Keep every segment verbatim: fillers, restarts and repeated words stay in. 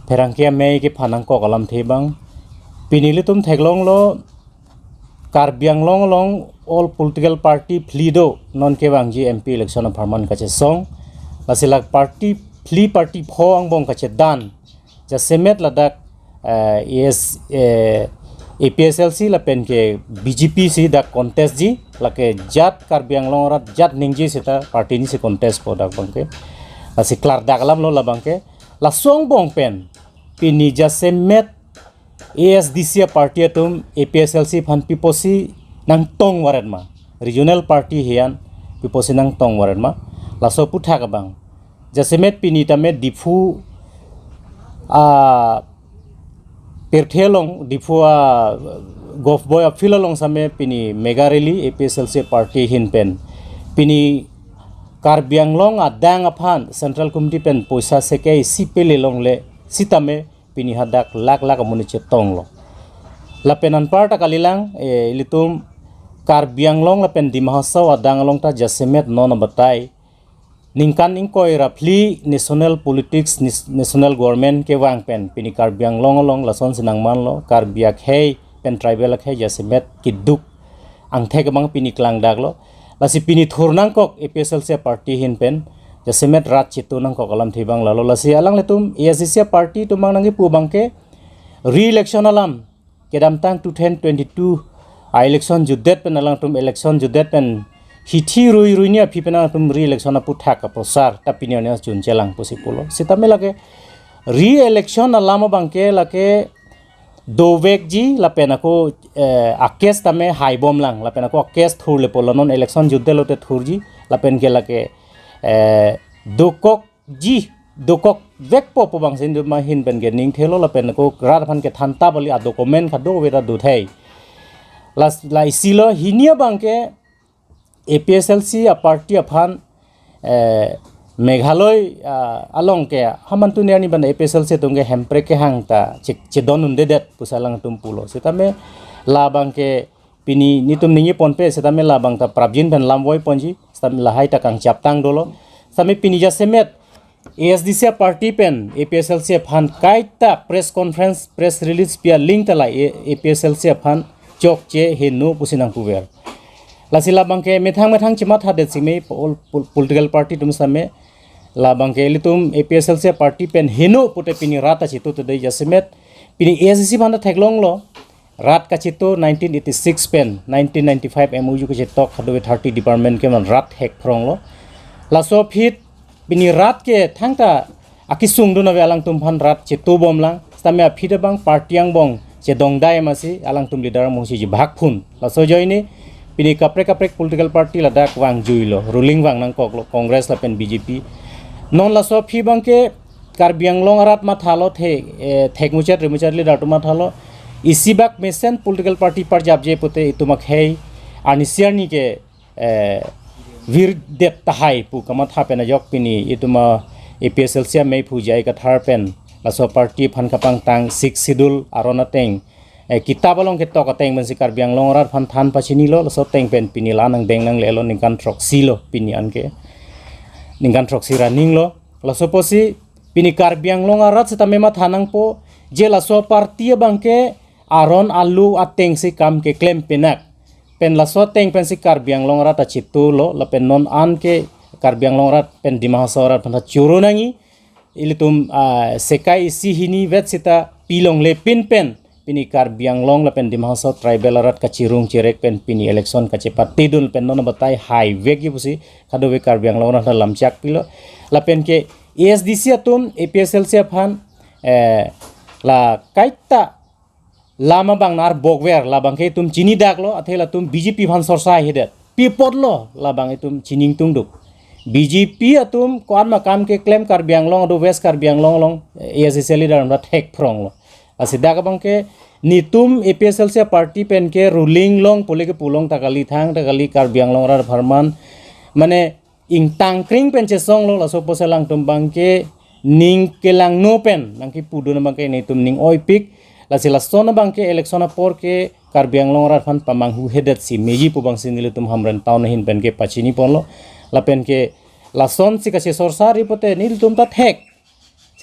Pherangke amei kephan nangkok alamthe abang. Pini ilitum theklonglo Karbi Anglong along all political party phli do non kevangji M P election apharman kachesong. Lasi la party phli party pho angbong kachedan. Jasemet ladak eh, A S, eh, A P H L C lapen ke B J P si dak contest ji, lake jat Karbi Anglong arat jat ningje seta party ni si contest po dak abangke. Lasi klardak alamlo labangke. Laso angbong pen pini jasemet A S D C party atum A P H L C aphan piposi nangtong varet ma, regional party hian piposi nangtong varet ma, laso aputhak abang. Jasemet pini tame Diphu a pirthe along, Diphu a golf boy a field along same pini mega rally A P H L C party ahin pen pini Karbi Anglong adang aphan Central Committee pen poisa sekai isi pele longle sitame pini hadak lak lak amonit chetonglo. Lapen anparta kalilang, eh, ilitum Karbi Anglong lapen Dima Hasao adang along ta jasemet non abatai ningkan ingkoi ra phli national politics, nis-, national government kevang pen pini Karbi Anglong along lasonsi nangmanlo, Karbi akhei pen tribal akhei jasemet keduk angthek abang pini klangdaklo. Lasi pini thur nangkok A P H L C party ahin pen jasemet rat chetu nangkok alamthe abang lalo. Lasi alanglitum A S D C party atum abang nangkipu abangke re-election alam kedamtang two thousand twenty-two a election jutdet pen alangtum election jutdet pen hithi rui rui ni aphi pen alangtum re-election aputhak kaprosar ta pini arni chun chelang pusi pulo. Sitame lake re-election alam abangke lake dovekji lapen ako, eh, a case tame haibomlang lapen ako a case thurle pulo, non election jutdet lote thurji lapen ke lake, eh, dokokji, dokokvekpo pu abang si ilitum ahin pen ke ningthelo lapen ako rat aphan kethan ta bali a document kadokave ta dothei. Las, la isilo hini abangke A P H L C a party aphan, eh, Meghalaya, ah, along ke hamantu nerni ban A P H L C atum ke hemprek kehang ta che-, chedon undedet pusi alangtum pulo. Sitame labangke pini nelitum ningjeponpe sitame labang ta prapjin pen lamvoi ponji, sitame lahai ta kangchaptang dolo. Sitame pini jasemet A S D C party pen A P H L C aphan kaita press conference, press release pi aling ta la A-, A P H L C aphan chokche heno pusi nangpuver. Lasi labangke methang methang chemathadet sime pol-, pol-, political party atum same labangke ilitum A P H L C party pen heno pute pini rat ta chetu tude jasemet pini A S D C aphan ta theklonglo. Rat kachetu nineteen eighty-six pen nineteen ninety-five M O U kachetok kadokave thirty department ke man rat hek phronglo. Laso aphi pini rat ke thangta akesung dun ave alangtum aphan rat chetubomlang. Sitame aphi abang party angbong chedongdai masi alangtum leader mungsi jibhak phun. Laso ajoine pini kaprek kaprek political party ladak vangjuilo, ruling vang nangkoklo, Congress lapen B J P. Non laso aphi abangke Karbi Anglong arat mathalo the, eh, thekmuchet rimuchet leader atum mathalo. Isibak mesen political party parjapje pute itum akhei arnisi arni ke, eh, virdet tahai pu kamatha pen ajok pini itum a A P H L C amei phu J I Kathar pen laso party aphan kapangtang Sixth Schedule aron ateng, eh, kitab along ketok ateng pensi Karbi Anglong arat aphan than pachinilo, laso ateng pen pini la nangdeng nanglelo ningkan throksi lo pini anke. Ningkan throksi ra ninglo. Laso apotsi pini Karbi Anglong arat sitame matha nangpo je laso party abangke aron alu atengsi kam keklem penak. Pen laso ateng pensi Karbi Anglong arat achetulo lapen non anke Karbi Anglong arat pen Dima Hasao arat aphan ta choro nangji. Ilitum, ah, sekai isi hini vet sita pilongle pin pen pini Karbi Anglong lapen Dima Hasao tribal arat kachirung chirek pen pini election kachepatedun pen non batai haivekji pusi kadokave Karbi Anglong arat lamchak pilo. Lapen ke A S D C atum A P H L C aphan, eh, la kaita lam abang narbokver labangke itum chinidaklo, athe latum B J P aphan sorsa hedet. Pi apotlo labang itum chiningtungduk. B J P atum ko-an ma kam keklem Karbi Anglong ado West Karbi Anglong along, eh, A S D C leader atum ta thek phronglo. Lasi dak abangke nelitum A P H L C party pen ke ruling long pule ke pulong ta kali, thangta kali Karbi Anglong arat apharman mane ingtangkring pen chesonglo, laso apotsi alangtum abangke ning kelangno pen nangkipudun abangke nelitum ning oipik. Lasi lason abangke election apor ke Karbi Anglong arat aphan pamanghu hedetsi meji pu abangsi nelitum Hamren town ahin pen ke pachiniponlo. Lapen ke lasonsi kachesorsari pute nelitum ta thek.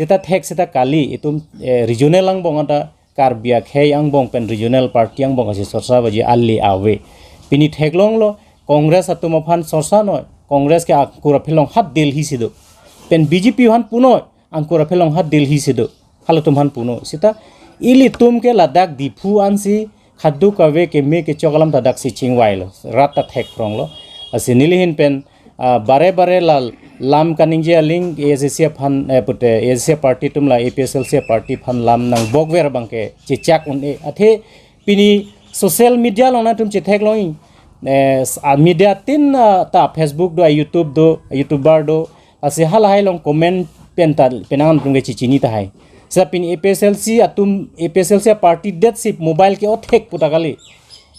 Seta thek seta kali itum, eh, regional angbong ata Karbi akhei angbong pen regional party angbong asi sorsa baji ali ave. Pini theklonglo Congress atum aphan sorsa noi. Congress ke angkur aphelong hat Delhi si do. Pen B J P aphan punoi angkur aphelong hat Delhi si do. Halatum aphan puno. Seta ilitum ke ladak Diphu ansi khadu kave keme kechok alam ta daksi chingvailo. Rat ta thekpronglo. Asi nelihin pen, ah, bare bare la lam kaningje aling A S D C aphan, eh, pute A S D C party atum la A P H L C party aphan lam nangbokver abangke chechak un-e. Athe pini social media along nangtum chetheklong, eh, s-, ah, media tin, ah, ta Facebook do, ah, YouTube do, ah, YouTuber do, asi halahai along comment pen ta penang atum ke chechini tahai. Seta pini A P H L C atum, A P H L C party det si mobile ke othek puta kali.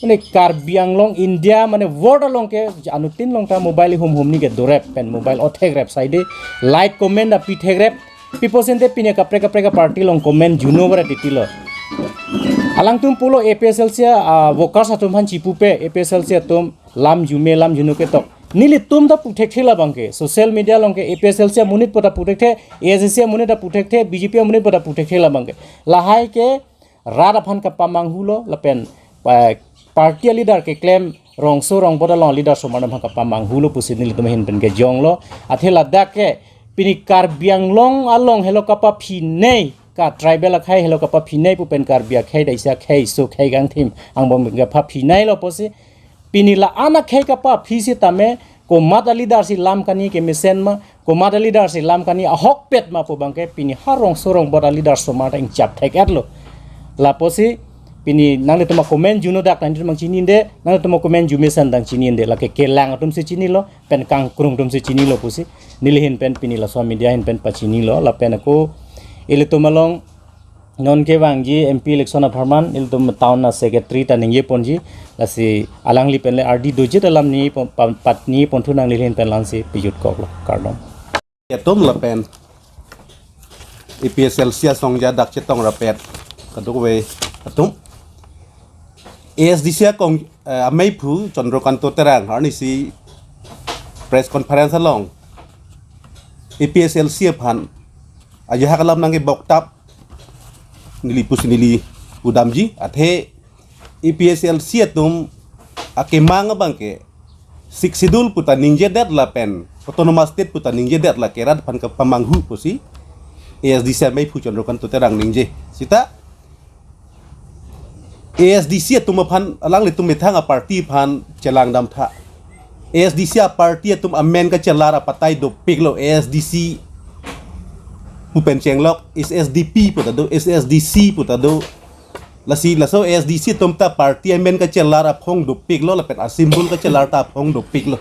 Mane Karbi Anglong India mane world along ke anuttin along ta mobile hum hum ni ke dorep pen mobile othekrep saide like comment apithekrep pipo sente pini kaprek kaprek party along comment juno bara titilo. Alangtum pulo A P H L C, ah, workers atum aphan chipupe A P H L C atum lam jume lam juno ketok. Nelitum ta puthekthe labangke. Social media along ke A P H L C amonit pu ta puthekthe, A S D C amonit ta puthekthe, B J P amonit pu ta puthekthe labangke. Lahai ke rat aphan kapamanghulo lapen, eh, party aleader keklem rongso rongbot along aleader somar aphan kapamanghulo pusi nelitum ahin pen kejonglo. Athe ladak ke pini Karbi Anglong along helo kapaphinei ka tribal akhei helo kapaphinei pu pen Karbi akhei daisi akhei so khei kangthim angbong kapaphinailo pusi pini la-an akhei kapaphi sitame komat aleader si lam kani kemesen ma, komat aleader si lam kani ahokpet ma pu abangke pini ha rongso rongbot aleader somar ta ingchap thek-etlo. Lapusi pini nanglitum acomment juno dak nanglitum chininde, nanglitum acomment jumesen dang chininde, lake kelang atum si chinilo, pen kangkrung atum si chinilo pusi. Nelihin pen pini laso media ahin pen pachinilo, lapen ako ilitum along non kevangji M P election apharman ilitum town asecretary ta ningjeponji, lasi alangli penle ardi dojit alam ni pon-, pa-, patni ponthu nanglihin pen langsi pijut koklo, kardom. Atum lapen A P H L C asongja dak chetong rapet kadokave atum A S D C akong, eh, ameiphu Chandrakanta Terang arnisi press conference along A P H L C aphan ajahak alam nangkeboktap neli pusi neli pudamji, athe A P H L C atum akemang abangke Sixth Schedule pu ta ningjedet lapen Autonomous State pu ta ningjedet lake rat aphan kapamanghu pusi A S D C ameiphu Chandrakanta Terang ningje. Seta A S D C atum aphan alanglitum methang aparty aphan chelangdamtha. A S D C aparty atum amen kachelar apatai dopiklo, A S D C pu pen chenglok, S S D P pu ta do, S S D C pu ta do. Lasi laso A S D C atum ta party amen kachelar aphong dopiklo, lapen asymbol kachelar ta aphong dopiklo.